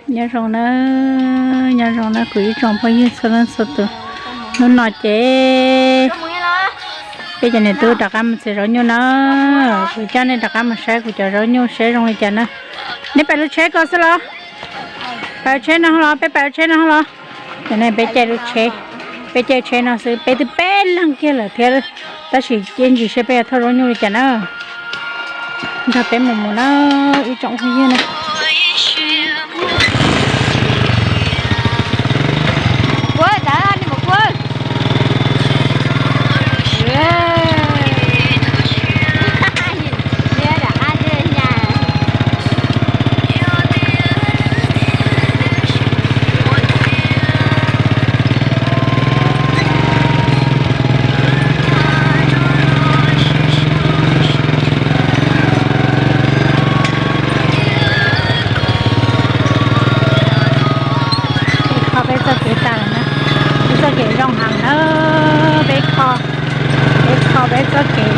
Nyob zoo na, nyob zoo na kuv ib tsoom phooj ywg txhua leej txhua tus. Hnub no ces peb cov niam tub rov qab mus txiav zaub nyuj na. Kuv coj nej rov qab mus saib kuv cov zaub nyuj seb zoo li cas na. Neb pais lub tsheb ko xwb los? Pais tsheb no los, peb pais tsheb no los. Cov no peb caij lub tsheb, peb caij tsheb no xwb, peb twb peb leeg kiag lawm thiab, tab sis cia ntsis seb peb yuav thauj zaub nyuj li cas na. Nrog peb mus mus na, ib tsoom phooj ywg na. Peb kho peb txoj kev tas lawm na, peb txoj kev zoo heev na, peb kho, peb kho peb txoj kev.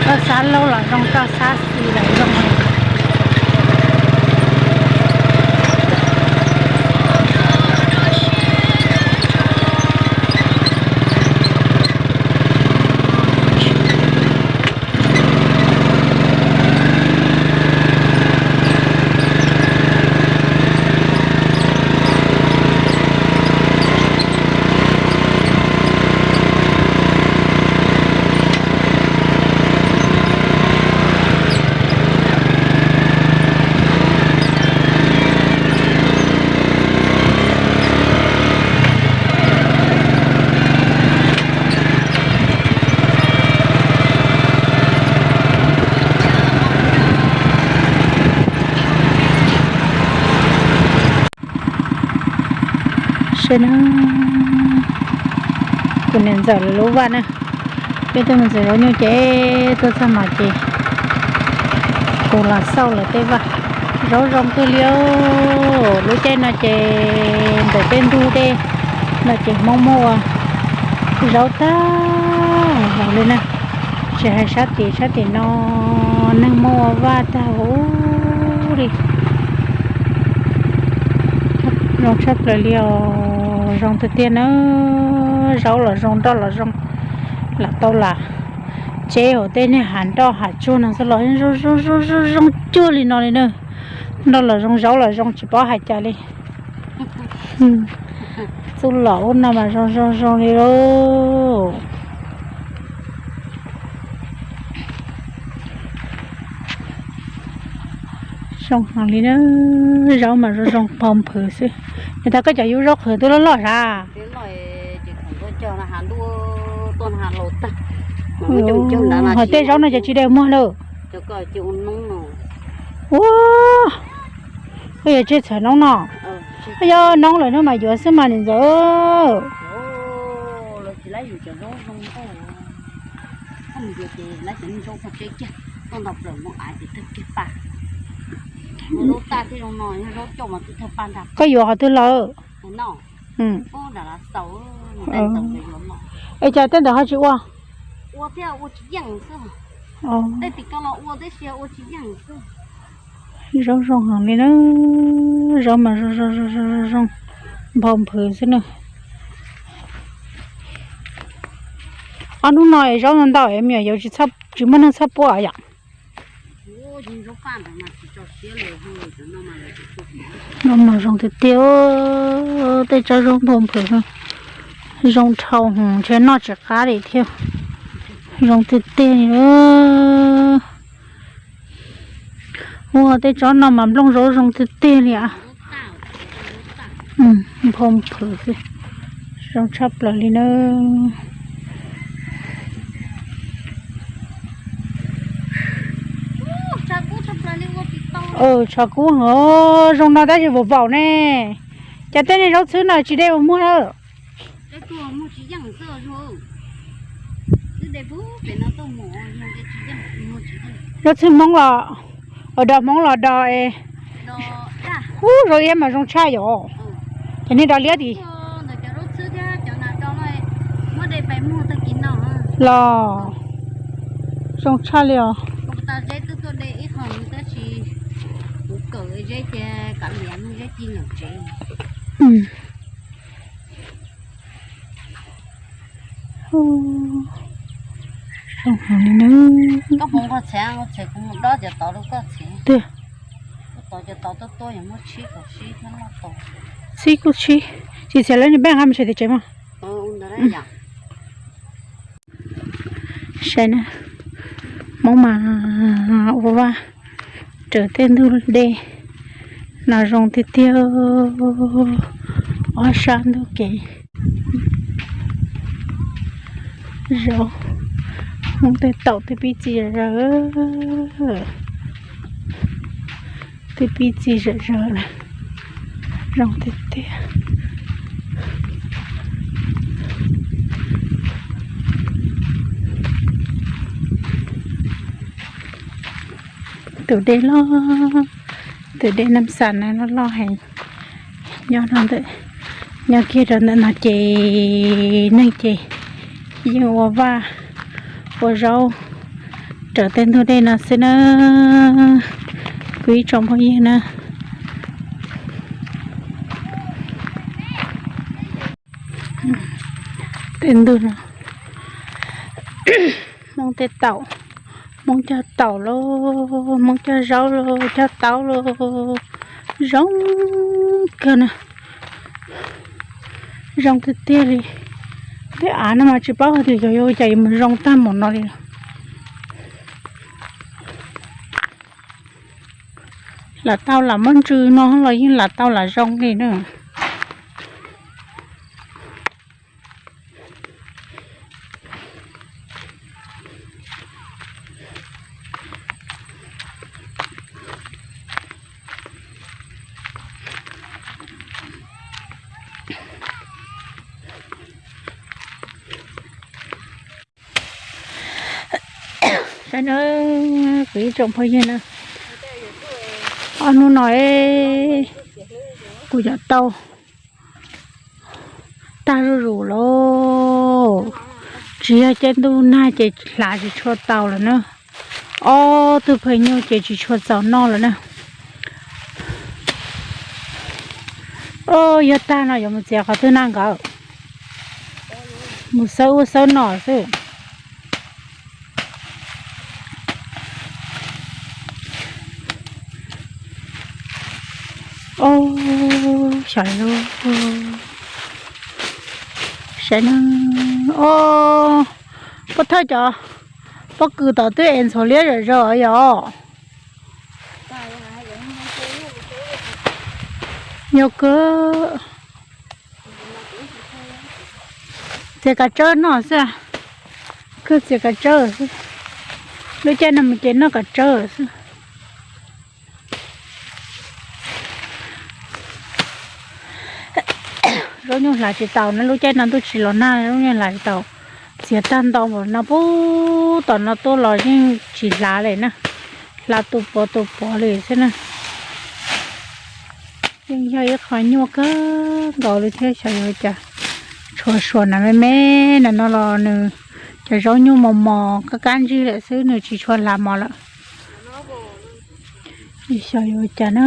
Koj xab laug los zoo, koj xab xis los zoo. Seb na, kuv niam ntxawm lawv lub vaj na, peb tuaj mus txiav zaub nyuj ces tuaj txog no ces kuv los xauj lawv tej vaj. Zaub zoo kawg li os. Lub caij no ces ntawm tej ntug dej no ces Hmoob muaj ua zaub tag hauv li na. Tsis hais sab tid, sab tim no neeg muaj ua vaj tag huv li. Zoo tshaj plaws li os, zoo tiag tiag na. Zaub los zoo, nroj los zoo, lam tau lam tseb hauv tej niag hav nroj hav tsuag no xwb los zoo zoo zoo zoo cuag li no li na. Nroj los zoo, zaub los zoo, tsis paub hais cas li. Txuj lom ub no mas zoo zoo zoo li lauj. Zoo heev li na, zaub mas zoo zoo phov nphwv xwb. Yog tas koj cov yub zaub qhwv twb loj loj sas. Ho tej zaub no ces tsis de muag lawm. Ua, koj yuav tseg txhawm noob no. Koj yog noob lawm no mas yuav xwb mas niam ntxawm. Koj yuav qhov twg lawm? Es cas tej ntawd ho tsis ua? Zaub zoo heev li na, zaub mas zoo zoo zoo zoo nphau nphwv xwb na. Ob hnub no es zaub ntau ntau es me nyuam yaus tsis muaj neeg txhaj puab yom. No mas zoo tiag tiag, tej tsob zaub nphau nphwv zoo dhau hwv, ntshe noj tsis qab li thiab. Zoo tiag tiag li. Ua tej tsob no mas nplooj zaub zoo tiag tiag li as. Nphau nphwv xwb, zoo tshaj plaws li na. Tshav kub heev, zoo no tab sis vau vaum ne. Cas tej niag zaub txhwb no tsis de ua muag na? Zaub txhwb Hmoob los, zaub txhwb Hmoob los do es, ub, zaub iab mas zoo tshaj yom. Cov niag do liab tim los. Zoo tshaj li os. Kuv tau zeb twb tuaj de ib qho tab sis kuv kawm zeb ces kav liam zeb ci nyuam tsev. Zoo heev li na. Koj puas nqos txhiav, nqos txhiav kuv mus dob cov tod rau koj txhiav. Tiag. Koj tod cov tod tuaj tuaj yog muab tshib kom sib thiab noj tau. Tshib kuj tshib. Tsis txhiav lawm nws peb nqa mus tsev tim tsev mog. Saib na, Hmoob mas ua vaj raws tej ntug dej no zoo tiag tiag. Ob sab ntug kev zaub, Hmoob tej taum twb pib txi zawm, twb pib txi zawm zawm lawm, zoo tiag tiag. Tus dej loj, tus dej Nam Xas na loj loj heev. Nyob no ntawm, nyob kiag rau ntawm no ces neeg ces yeej ua vaj ua zaub raws tej ntug dej no xwb na, kuv ib tsoom phooj ywg na. Tej ntug no, Hmoob tej taum, Hmoob cog taum lauj, Hmoob cog zaub lauj, cog taub lauj, zoo kawg na, zoo tiag tiag li. Tej av no mas tsis paub hais tias xyov yuav ua cas yuav mus zoo tag mus no li. Lam tau lam muab ntsw no los yeej lam tau lam zoo li na. Saib na, kuv ib tsoom phooj ywg na, ob hnub no kuv cov taub tag zuj zus lauj. Tsis yog caij ntuj nag ces hlav tsis tshua tau lawm na. Ob tug phaw nyuj ces tsis tshua txaus noj lawm na. Yog tag no yuav mus txiav qhov twg na nkawd? Mus xawb ub xawb no xwb. Xyov, saib na. Pob thawj cov pob kws tom twb es ntxhuav liab zom zaws yom. Yog kawg. Txiav kav tsawb noj xwb. Kawg txiav kav tsawb xwb. Lub caij no mus ces noj kav tsawb xwb. Zaub nyuj hlav tsis taus na, lub caij no ntuj tsis los nag, zaub nyuj hlav tsis taus. Txiav tag ntau npaum no, puag tom no tuaj los yeej tsis hlav li na. Hlav tus puav tus puav li xwb na. Yeej yog ib qho nyuaj kawg nkaus li thiab, xyov yuav cas tshua suav na me me na no los nws cov zaub nyuj mos mos kab kab ntsig lawm xwb, nws tsis tshua hlav mos lawm. Xyov yuav cas na.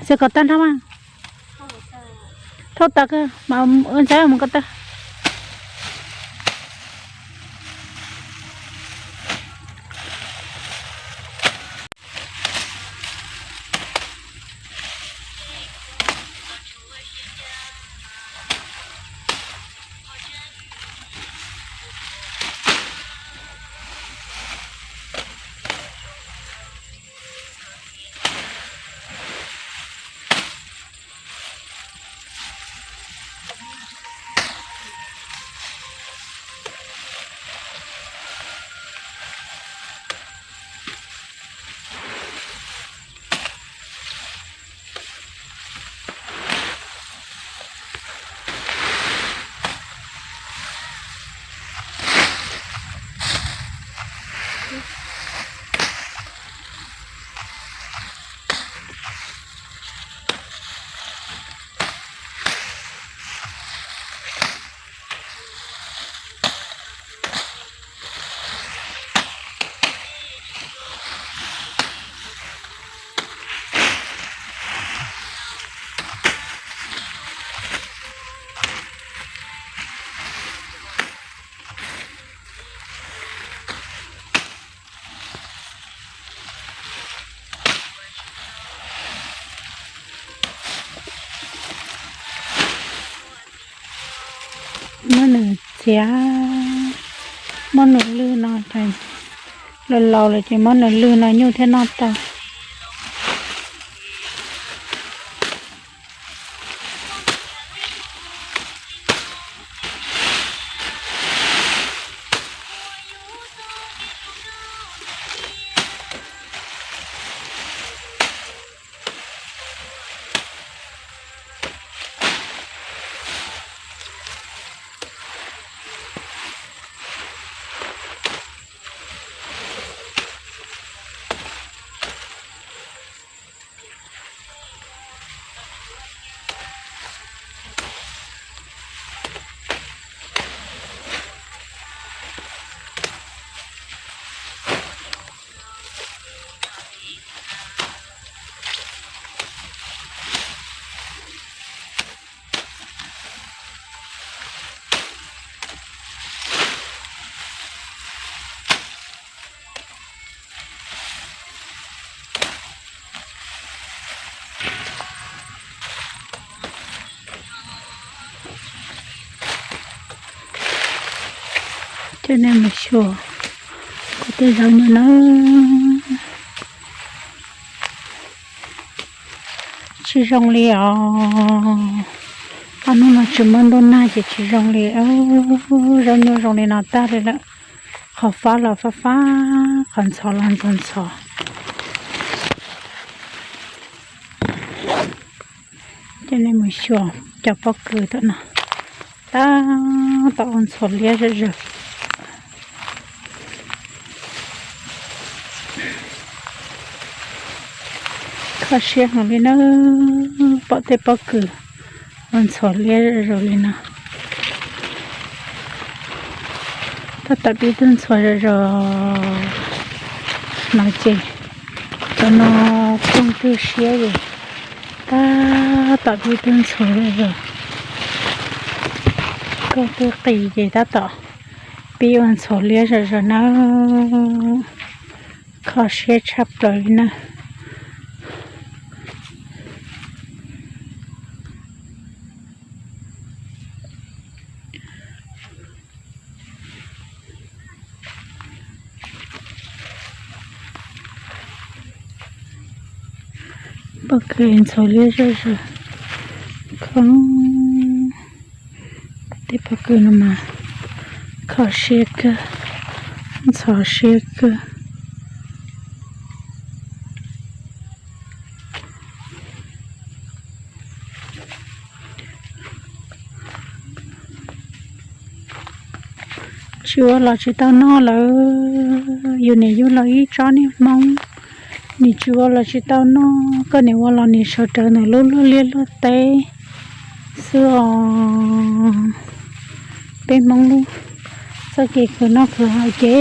Xav kom tag nrho mas. Thauj tas kawg mas ntxhab mus kom tag. Tias muab nws lwg no, laus laus lawm ces muab nws lwg no nyuj thiaj noj tau. Coj nej mus xyuas kuv tej zaub nyuj na. Tsis zoo li os. Ob hnub no tsis muaj ntuj nag ces tsis zoo li. Zaub nyuj zoo li no tag li lawm. Qhov fab los fab fab, qhov ntxhov los ntxhov ntxhov. Coj nej mus xyuas cov pob kws tom no, tab tom ua ntxhov liab zom zaws. Kho siab heev li na, pom tej pob kws ua ntxhov liab zom zaws li no. Tab tom pib tug ntxhov zom zaws no ces cov no koog twg siab li, tab tom pib tug ntxhov zom zaws. Koog twg qis ces tab tom pib ua ntxhov liab zom zaws na. Kho siab tshaj plaws li na. Pob kws ntxhov liab zom zaws, kho tej pob kws no mas kho siab kawg, ntxhov siab kawg. Tsis ua los tsis tau noj lawm, yus nim yug los ib tsob niag hmoob, nim tsis ua los tsis tau noj, koj nim ua los nim sawv rawv ntawm lub luag liaj luag teb xwb os. Peb hmoob lub txoj kev khwv noj khwv haus ces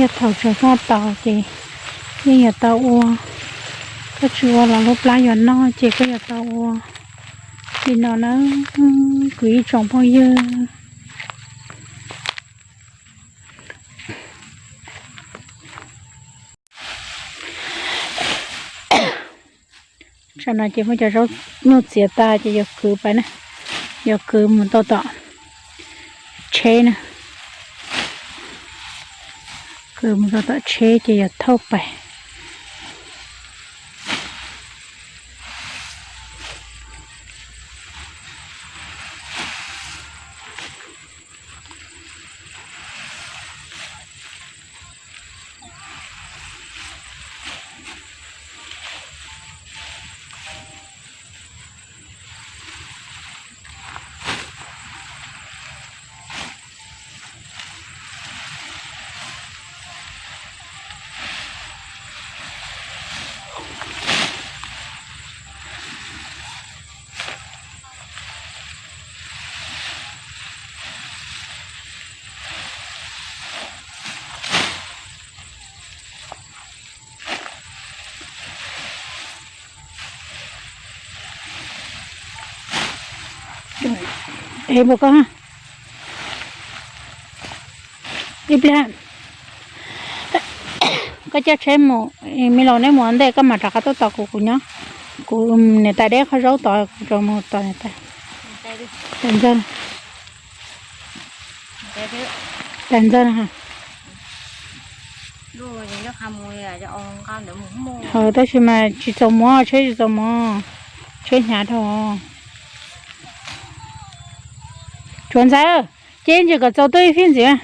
yog thaum tseem noj tau ces yeej yuav tau ua, koj tsis ua los lub plab yuav noj ces koj yuav tau ua li no na, kuv ib tsoom phooj ywg. Tsam no ces muab cov zaub nyuj txiav tas ces yuav kwv pais na, yuav kwv mus rau tom tsheb na, kwv mus rau tom tsheb ces yuav thauj pais. Es npua koj, ib pliag koj caij tsheb mus, me laus neb mus ua ntej koj mam rov qab tuaj tos kuv, kuv nyob, kuv niam tais deb qhov zaub tod kuv rov mus tos niam tais. Ntxawg, Tas ntxawg na. Tab sis mas tsis txaus mov, tsheb tsis txaus mov, tsheb hnyav dhau. Tsuav ntxhais, ces ntsis kom txaus tuaj ib fij ntxiv.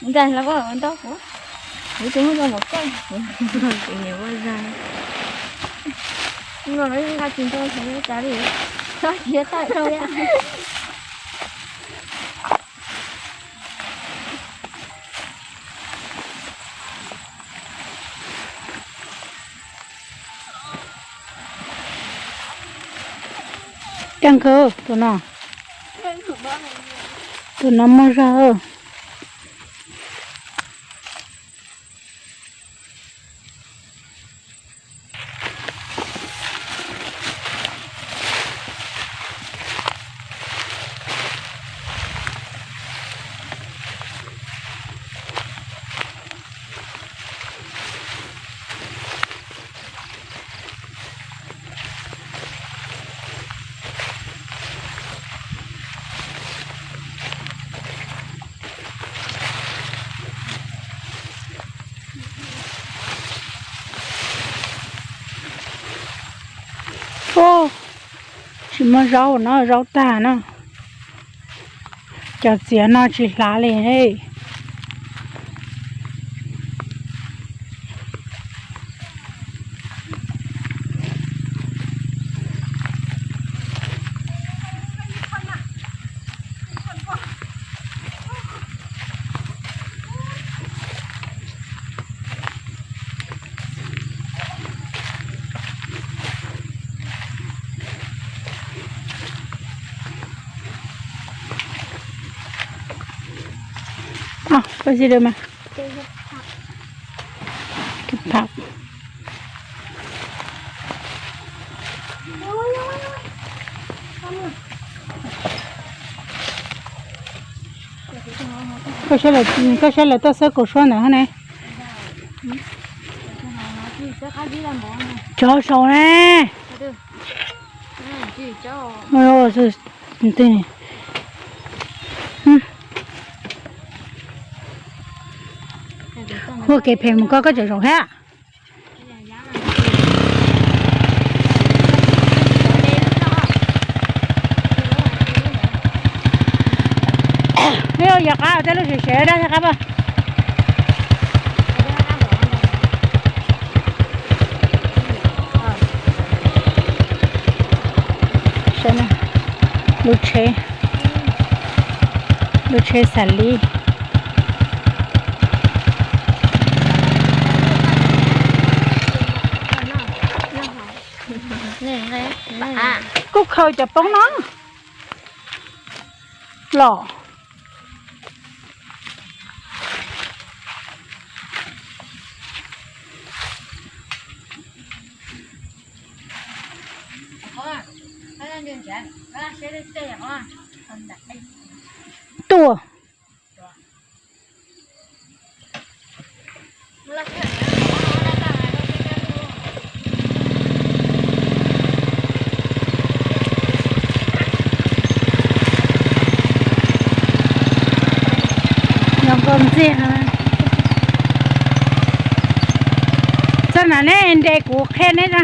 Ntxhais los koj ntau kuv, kuv tsis muaj zog mus koj, kuv niam ua zog. No nqa tsis ntau xyov yuav cas li, tsis tawm dhau li. Caj nkawg tus no, tus no muaj zog. Tsis muaj zaub no, zaub tag na. Cov txiav no tsis hlav li. Koj saib lawv tuaj xwb, kuv suab ntawd ne. Cov saum ne. Ua kev phem mus koj, koj tseem zaum thiab. Yog qab tej lub sev sev dab thiab qab. Lub tsheb, lub tsheb xas li. Kuj khaws cov poob no los. Tuaj. Zoo nkauj ntxiag. Txog na neb nres kuv qhia neb na.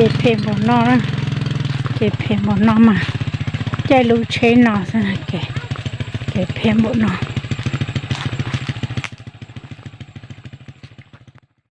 Ces phem npaum no, ces phem npaum no mas caij lub tsheb no xwb, ces phem npaum no.